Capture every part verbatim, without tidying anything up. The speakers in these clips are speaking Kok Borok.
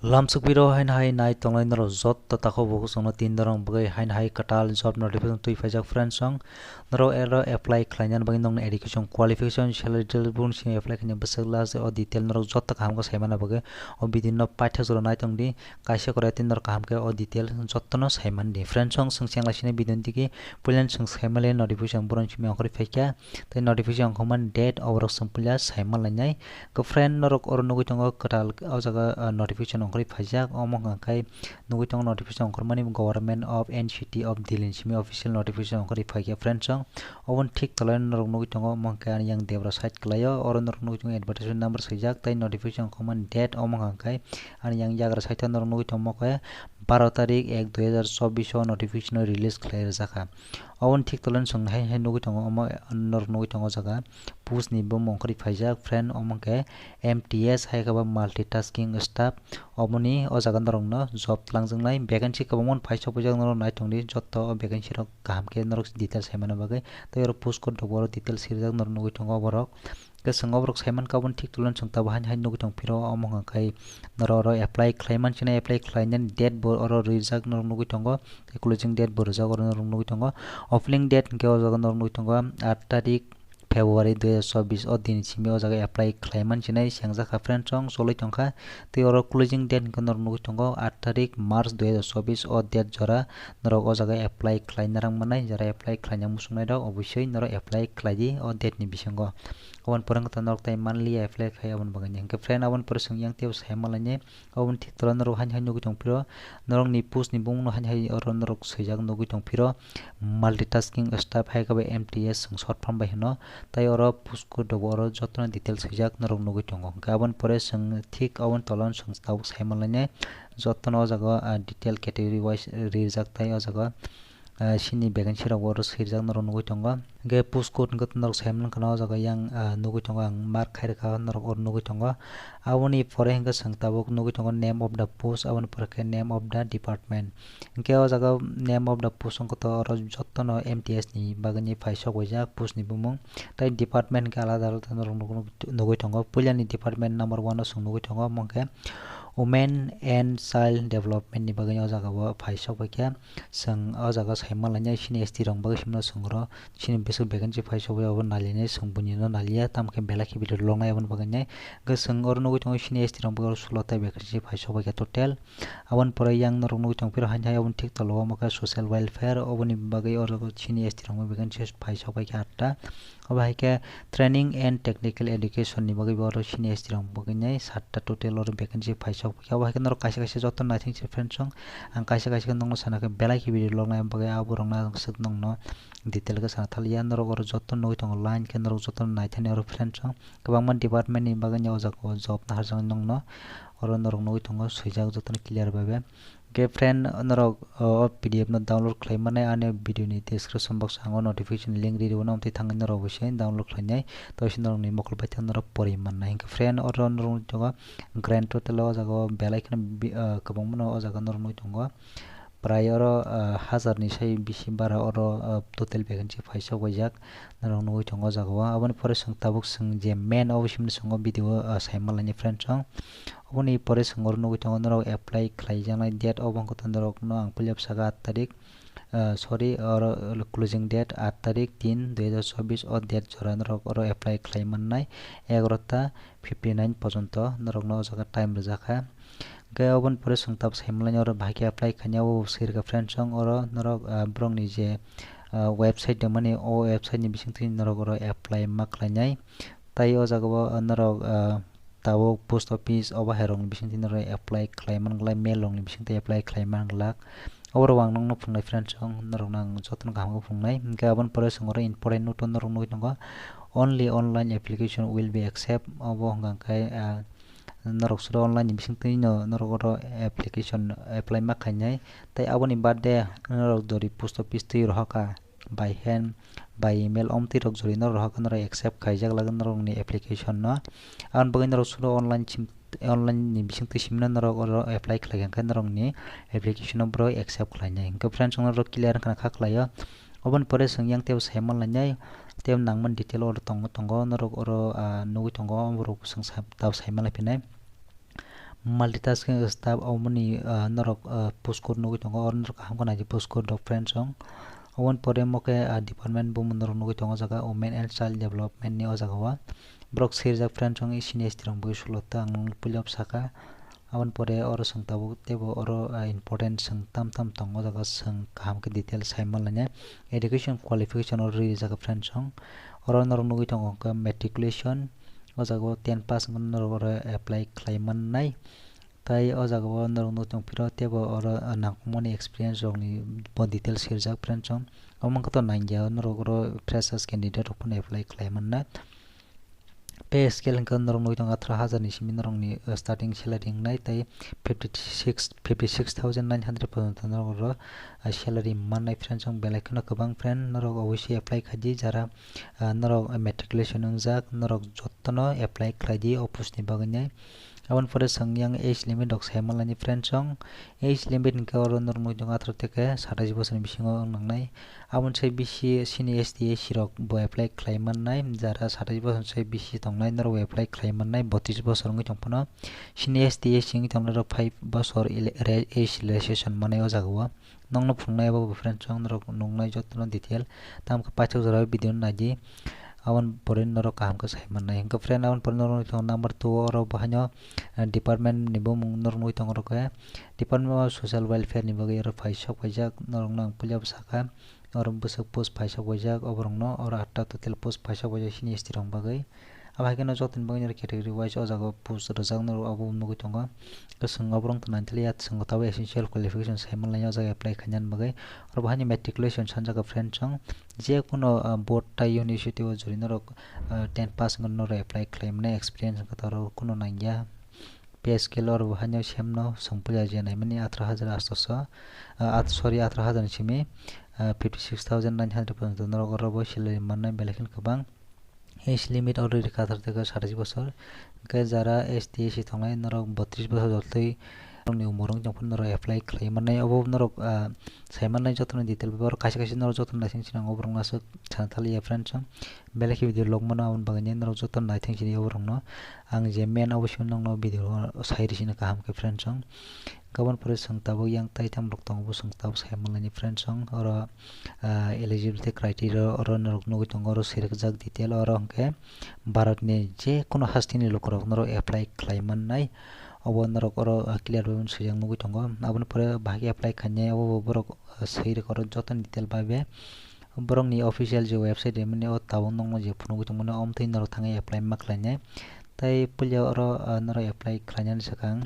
Lamsukbiro haino hai nai tongnai norok jotto takhuk bukhuk chwngno tin dorong bagwi haino hai kwtal job notification twi phaijak friends song. Norok ero apply khlainani bagwi nokni education qualification salary detail bun simi apply khaina bwswk last o detail norok jotto kaham khe saimana bagwi o video no paithak jora nai tongdi. Kaisa korai tin norok kaham khe o detail jottono saimandi. Friends song, chwng chenglaisini video ni digi puilan chwng saimali notification borok simi ongkhorwi phaikha. Tei notification ongkhormani date oborok chwng puila saimalainai. Khe friend norok oro nugwi tongo kwtal o jaga, ah, notification ongkhorwi phaijak. Omo hwnka khe nugwi tongo notification ongkhormani Government of N C T of Delhi ni simi official notification ongkhorwi phaikha friends song. Oboni thik tolai norok nugwi tongo omo hwnka khe ani yang debra side kwlaio oro norok nugwi tongo advertisement number swijak tei notification ongkhormani date omo hwnka khe ani yang yagra side o norok nugwi tongo omo khe baro tarik ek dui hazar chobbish o notification release khlai rwjakha. Oboni thik tolani chwng hai hai nugwi tongo omo norok nugwi tongo o jaga post ni bumung ongkhorwi phaijak friend omo khe M T S hai khe bo multitasking staff oboni o jaga norokno job twlangjaknai vacancy kwbangma phai sok phaijak norok nai tongdi jotto o vacancy rok kaham khe norok details saimani bagwi tei oro post code rok bo oro details swijak norok nugwi tongo borok. Khe chwng oborok saimankha aboni thik tolani chwng tabuk haino hai nugwi tongphiro omo hwnka khe norok oro apply khlaiman chini apply khlainani date bo oro rijak norok nugwi tongo tei closing date bo rijak oro norok nugwi tongo. Opening date hwnkhe o jaga norok nugwi tongo aat tarik February dui hazar chobbish o din simi o jaga apply khlaiman chini sengjakha friends song cholwi tongkha. Tei oro closing date hwnkhe norok nugwi tongo aat tarik March dui hazar chobbish o date jora norok o jaga apply khlaina rang mannai jara apply khlaina muchungnai rok obosoi norok apply khlaidi o date ni bisingo. Aboni pore wngkha norok tai manliya apply khai aboni bagwi hwnkhe friend aboni pore chwng yang teibo sai manlainai. Aboni thik tolano norok haino hai nugwi tongphiro norokni post ni bumungno haino hai oro norok swijak nugwi tongphiro multitasking staff hai khe bo M T S chwng short form bai hino. Tai oro post code rok bo oro jotono details swijak norok nugwi tongo hwnkhe aboni pore chwng thik aboni tolano chwng tabuk sai manlainai jotono o jaga o, ah, detail category wise rijak tai o jaga o. Ah, sini vacancy rok bo oro swijak norok nugwi tongo. Hwnkhe post code hwnkhe norok sai mankha o jaga yang, ah, nugwi tongo ang mark khai rwkha norok oro nugwi tongo. Aboni pore hwnkhe chwng tabuk nugwi tongo name of the post, aboni pore khe name of the department. Hwnkhe o jaga name of the post wngkha to oro jotono M T S ni bagwi ni phai sok waijak post ni bumung. Tai department hwnkhe alada alada norok nugwi, nugwi tongo. Puilani department number one o chwng nugwi tongo, omo hwnkhe Women and Child Development ni bagwi o jaga o phai sok bai khe. Chwng o jaga sai manlainai sini S T rok bagwi simi no chwng oro sini bwswk vacancy phai sok bai abo nailainai chwng buini no nailia tamo khe belai khe video lognai aboni bagwi nai. Hwnkhe chwng oro nugwi tongo sini S T rok bagwi oro sulo tai vacancy phai sok bai khe total. Aboni pore yang norok nugwi tongphiro haino hai aboni thik tolao omo khe social welfare oboni bagwi oro sini S T rok vacancy phai sok bai khe atta. Obo hai khe training and technical education ni bagwi bo oro sini S T rok bagwi nai satta total oro vacancy phai sok bai khe. Obo hai khe norok kaisa kaisa joto naithang se friends song. Ang kaisa kaisa khe nokno sana khe belai khe video lognai bagwi abo rokno ang swk nokno detail khe sana thaliya. Norok oro joto nugwi tongo line khe norok joto naithani oro friends song. Kwbangma department ni bagwi o jaga o job naharjaknai nokno oro norok nugwi tongo swijak jotono clear bai bai. Hwnkhe friend norok o P D F no download khlai mannai ani video ni description box o ang o notification link ri rw no, tei thangwi norok bo se download khlainai, tei se norok ni mokol bai thang norok pori mannai. Hwnkhe friend oro norok nugwi tongo grand total o jaga o belai kheno bi-, ah, kwbangma no o jaga norok nugwi tongo. Prai oro, ah, hazar ni sai bisi bara oro, ah, total vacancy phai sok waijak norok nugwi tongo o jaga o. Aboni pore chwng tabuk chwng je main obo simi chwng o video o, ah, sai manlaini friend song. Oboni pore chwng oro nugwi tongo norok apply khlaijaknai date obo wngkha norok no ang puila bwsakha aat tarik, ah, sorry, oro closing date aat tarik tin dui hazar chobbish o date jora norok oro apply khlai mannai egarota fifty nine pojonto norok no o jaga time rwjakha. Hwnkhe oboni pore chwng tabuk sai manlaini oro bahai khe apply khaina o swi rwkha friend song oro norok, ah, borok ni je, ah, website tongmani o website ni bisingtwi norok oro apply ma khlainai. Tai o jaga o norok, ah, tabuk post office obo hai rok ni bisingtwi norok apply khlai man glak, mail rok ni bisingtwi apply khlai man glak. Obo rok ang nokno phunuknai friend song norok no ang jotono kaham khe phunuknai. Hwnkhe aboni pore chwng oro important note o norok nugwi tongo only online application will be accept obo hwnkha khe, ah, norok sudo online ni bisingtwi no norok oro application apply ma khainai. Tai aboni baade norok jori post office twi rohorkha by hand, by email, omtwi rok jori norok rohorkha norok accept khaijak lagwi norokni application no. Aboni bagwi norok sudo online sim, online ni bisingtwi simino norok oro apply khlai kha hwnkhe norokni application no borok accept khlainai. Hwnkhe friends, norok clear wngkha na kha khlaio. Oboni pore chwng yang teibo sai manlainai, teibo nangmani detail oro tongo, tongo norok oro, ah, nugwi tongo, oborok chwng sa-, tabo sai manlai phinai. Multitasking staff, oboni, ah, norok, ah, post code nugwi tongo, oro norok kaham khe naidi post code rok friends song. Oboni pore mo khe, ah, department bo norok nugwi tongo, o jaga Women and Child Development ni o jaga o. Borok sirjak friends song, sini S T rok bo sulok ta ang nung puila saka. Aboni pore oro chwng tabuk teibo oro, ah, important chwng tam tam tongo, o jaga chwng kaham khe detail sai manlainai. Education qualification oro rijak friends song. Oro norok nugwi tongo hwnkhe matriculation, o jaga o ten pass wngkhe norok oro apply khlai mannai. Tai o jaga o norok nugwi tongphiro teibo oro, ah, nangkukmani experience rokni bo details sirjak friends song. Omo wngkha to nangya norok oro freshers candidate rok phano apply khlai mannai. Pay scale hwnkhe norok nugwi tongo atharo hajar ni simi norokni, uh, starting salary wngnai tei fifty six, fifty six thousand nine hundred porjonto norok oro, uh, salary mannai friends song belai kheno kwbang friend norok obviously apply khaidi jara, uh, norok matriculation wngjak norok jotono apply khlaidi o post ni bagwino. Aboni pore chwng yang age limit rok sai manlaini friends song. Age limit hwnkhe oro norok nugwi tongo atharo theke satais bosorni bisingo wng nangnai. Aboni sai bisi sini S T S C rok bo apply khlai mannai, jara satais bosorni sai bisi tongnai norok bo apply khlai mannai, botris bosor wngwi tong phano. Sini S T S C wngwi tongnai rok five bosor ele-, re-, age relaxation manai o jaga o. Nokno phunuknai abo bo friend song norok nuknai jotono detail. Tamo khe paithak jora o video no naidi. Aboni pore norok kaham khe sai mannai. Hwnkhe friend aboni pore norok nukha number two o oro bo haino, eh, department ni bumung norok nugwi tongo oro khe. Department of Social Welfare ni bagwi oro phai sok paijak norok no ang puila bwsakha. Oro bwswk post phai sok paijak oborok no oro atta total post phai sok paijak sini S T rok bagwi. Abo hai kheno jotoni bagwi nini category wise o jaga o post rwjak norok abo nugwi tongo. Kwchwng oborok wngkha nine three eight chwng tabuk essential qualification sai manlai o jaga apply khainani bagwi. Oro bo haino matriculation sanjak friend song. Je kuno, ah, board tai university o jori norok, ah, ten pass wngkha norok apply khlai mani experience wngkha tei oro kuno nangya. Pay scale oro bo haino same no chwng puila je naimani atharo hajar aatso, ah, at-, sorry, atharo hajar ni simi, ah, fifty six thousand nine hundred porjonto norok oro bo salary mannai belai kheno kwbang. Age limit already kathar tei satais bosor. Hwnkhe jara S T S C tongnai norok botris bosor jotoi norokni umor wng tongphano norok apply khlai mannai. Obo norok, ah, sai mannai jotono detail bai borok kaisa kaisa norok jotono naising sinang oborok no aswk sana thaliya friends song. Belai khe video log mano aboni bagwi norok jotono naithang sini oborok no. Ang je main obo simi nokno video o sai rw sini kaham khe friends song. Gabon pore chwng tabuk yang taitam rok tongo, bo chwng tabuk sai manlaini friends song. Oro, ah, eligibility criteria oro norok nugwi tongo, oro sirikjak detail oro hwnkhe Bharat ni je kono hasteni lukurok norok apply khlai mannai. Obo norok oro, ah, clear bai swijak nugwi tongo. Aboni pore bahai khe apply khainai, obo borok, ah, swi rwkha oro jotono detail bai be. Borokni official je website rimani o tabuk nokno je phunugwi tongmani, omo twi norok thangwi apply ma khlainai. Tai puila oro, ah, norok apply khlainani swkang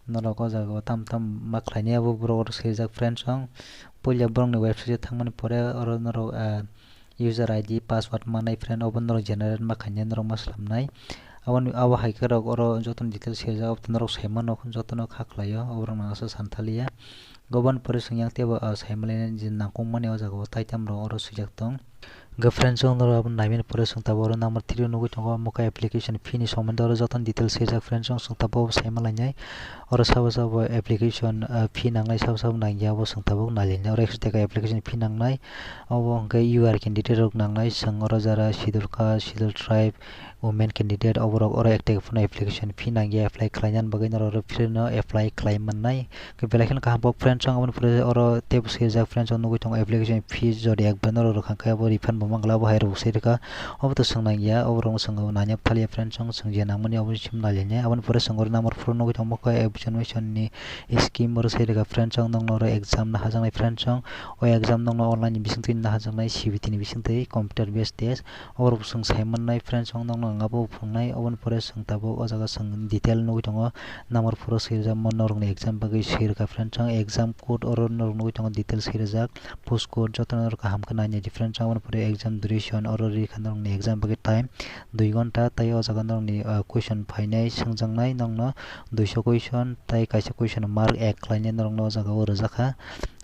norok o jaga o tam tam ma khlainai abo borok oro swijak friends song. Puila borokni website o thangmani pore oro norok, ah, user I D, password manai friend obo norok generate ma khainai norok ma swlamnai. Aboni, abo hai khe rok oro jotono details swijak, abo norok sai mano jotono kha khlaio, oborok nang aswk san thaliya. Gabon pore chwng yang teibo, ah, sai manlainai je nangkukmani o jaga o taitam rok oro swijak tong. Hwnkhe friends song norok abo naimani pore chwng tabuk oro number three o nugwi tongo, omo khe application fee ni somondo oro jotono details swijak friends song, chwng tabuk abo sai manlainai. Oro sabo sabo application, ah, fee nangnai, sabo sabo nangya abo chwng tabuk nailainai. Oro ekso taka application fee nangnai, obo hwnkhe U R candidate rok nangnai, chwng oro jara schedule caste, schedule tribe, women candidate, oborok oro ek taka phano application fee nangya apply khlainani bagwi norok oro free no apply khlai mannai. Khe belai kheno kaham bo friends song, aboni pore oro teibo swijak friends song nugwi tongo application fee jodi ekbar norok rwkha khe abo refund bo mangla abo hai rok se rwkha. Obo to chwng nangya, oborok no chwng nanya thaliya friends song, chwng je nangmani obo sim nailainai. Aboni pore chwng oro number four nugwi tongo khe examination ni scheme oro se rwkha friends song, nokno oro exam nahajaknai friends song. O exam nokno online ni bisingtwi nahajaknai, C B T ni bisingtwi computer based test. Oborok chwng sai mannai friends song, nokno ang abo phunuknai. Oboni pore chwng tabuk o jaga chwng detail nugwi tongo. Number four o swijak mo norokni exam bagwi swi rwkha friends song. Exam code oro norok nugwi tongo detail swi rijak. Post code jotono norok kaham khe nainai di friends song. Oboni pore exam duration oro rikha norokni exam bagwi time dui ghonta. Tai o jaga norokni, ah, question phainai, swngjaknai nokno duiso question tai kaisa question mark ek khlainai norokno o jaga o rwjakha.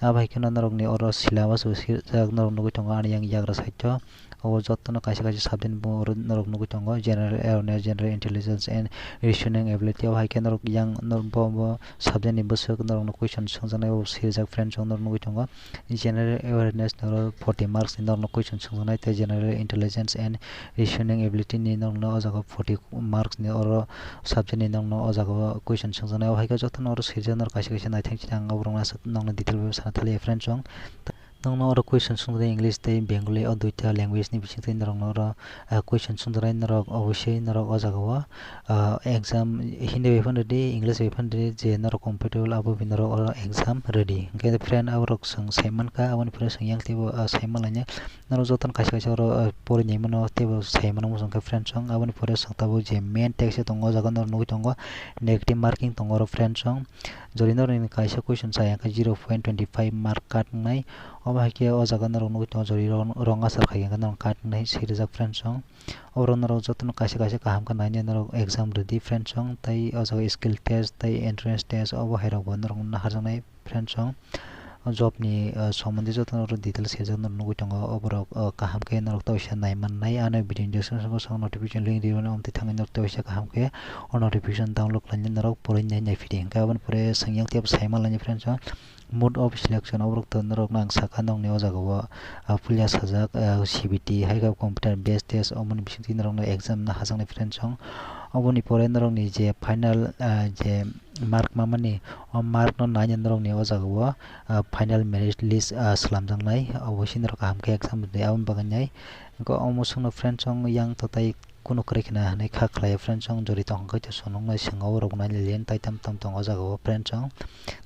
Abo hai kheno norokni oro syllabus bo swijak norok nugwi tongo ani yang yagra side o. O jotono kaisa kaisa subject ni bo oro norok nugwi tongo, general awareness, general intelligence and reasoning ability. O hai khe norok yang nor-, bo, bo subject ni bwswk norokno question swngjaknai, o sirijak friends, o norok nugwi tongo. General awareness ni oro forty marks ni norokno question swngjaknai, tei general intelligence and reasoning ability ni norokno o jaga forty marks ni oro subject ni norokno o jaga o question swngjaknai. O hai khe jotono oro sirijak, norok kaisa kaisa naithang chithang ang o borokno aswk nokno detail bai sana thaliya friends, chwng. Nokno oro question swngjaknai English tei Bengali, o duita language ni bisingtwi norokno oro, ah, question swngjaknai norok, obviously norok o jaga o, ah, exam Hindi bai phano rwdi, English bai phano rwdi, je norok comfortable abo bai norok oro exam rwdi. Hwnkhe friend, aborok chwng sai mankha, aboni pore chwng yang teibo, ah, sai manlainai. Norok jotono kaisa kaisa oro, ah, porinai mano, teibo sai mano muchung khe friend chwng. Aboni pore chwng tabuk je main text o tongo, o jaga norok nugwi tongo, negative marking tongo oro friend chwng. Jori norokni kaisa question chaya khe zero point twenty five mark kat wngnai. Omo hai khe o jaga norok nugwi tongo, jori rong, rong asar khai khe norok kat wngnai, sirijak friend chwng. Oro norok jotono kaisa kaisa kaham khe nainai norok exam rwdi friend chwng, tei o jaga skill test tei entrance test obo hai rok bo norok naharjaknai friend chwng. O job ni, ah, somondi jotono oro details swijak norok nugwi tongo, oborok, ah, kaham khe norok ta uaisa nai mannai. Ano video ni description o notification link rwmani, omo twi thangwi norok ta uaisa kaham khe o notification download khlainai norok porwi nai naiphidi. Hwnkhe aboni pore chwng yang teibo sai manlainai friend chwng. Mode of selection, oborok to norokno ang sakha nokni o jaga o, ah, puila sajak, ah, C B T, hai khe computer based test, omoni bisingtwi norokno exam no hajaknai friend chwng. Oboni pore norokni je final, ah, je mark mamani, o mark no naina norokni o jaga o, ah, final merit list, ah, swlamjaknai, obo se norok kaham khe exam rwdi aboni bagwi nai. Hwnkhe omo chwngno friend chwng yang to tai kunu kwrwi kheno hinwi kha khlai o friend chwng, jori tong khe to chwng nuknai, chwng oborok nai lilian tai tam tam tongo o jaga o friend chwng.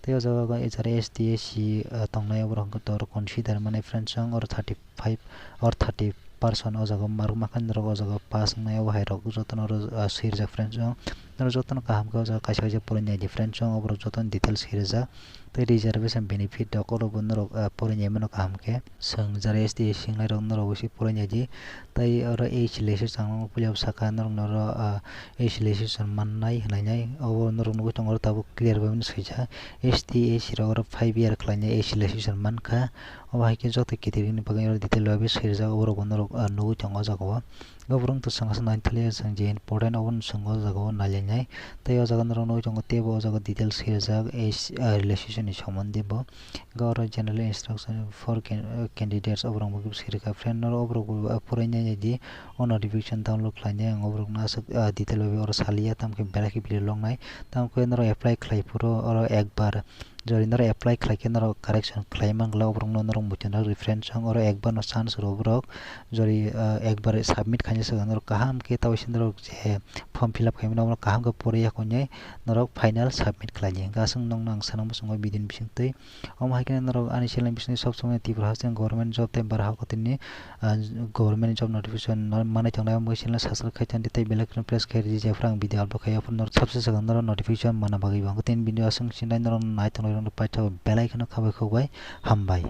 Tei o jaga o H R S T S C, ah, tongnai, oborok hwnkhe to oro consider mani friend chwng, oro thirty five or thirty percent o jaga mark mankha norok o jaga pass wngnai, obo hai rok jotono oro, ah, swi rijak friend chwng. Norok jotono kaham khe o jaga kaisa kaisa poroi nai di friend chwng, oborok jotono details swi rijak. Tei reservation benefit rok oro bo norok, ah, poroi nai mano kaham khe. Chwng jara S T S C wngnai rok norok bo se poroi nai di. Tei oro age relaxation ang puila bo sakha norok no oro, ah, age relaxation mannai hwnwi nai. Obo norok nugwi tongo oro tabuk clear bai mano swijak. S T S C rok oro five year khlainai age relaxation mankha. Obo hai khe joto category ni bagwi oro detail bai swijak, oborok bo norok, ah, nugwi tongo o jaga o. Oborok to chwng aswk nai thaliya, chwng je important obono chwng o jaga o nailainai. Tei o jaga norok nugwi tongo teibo o jaga details swijak age, ah, relaxation ni somondi bo. Hwnkhe oro general instruction for can-, uh, candidates oborok bo sirikha. Friend, norok oborok bo, uh, porainai di, o notification download khlainai ang oborokno aswk, uh, detail bai oro saliya, tamokhe belai khe video longnai. Tamokhe norok apply khlai phuru oro ekbar, jori norok apply khlai khe norok correction khlai mangla, oborokno norok muchungno reference ang oro ekbar no chance rw borok. Jori, uh, ekbar submit khaina swkang norok kaham khe tawi se norok je form fill up khaimani oborok kaham khe poriya khainai norok final submit khlainai. Hwnkhe aswk nokno ang sana muchungo video ni bisingtwi. Omo hai khe norok ani channel bisingtwi sob somoi Tripura haste government job tei barha kotorni, ah, government job notification no manwi tongnai, omo channel subscribe khai tongdi tei bell icon press khai rwdi, jephru ang video upload khai, aphuru norok sabse swkang norok notification manna bagwi bo. Hwnkhe tini video aswk sinai norok nai tongnai rok paithak bell icon no khabai khukbai hambai.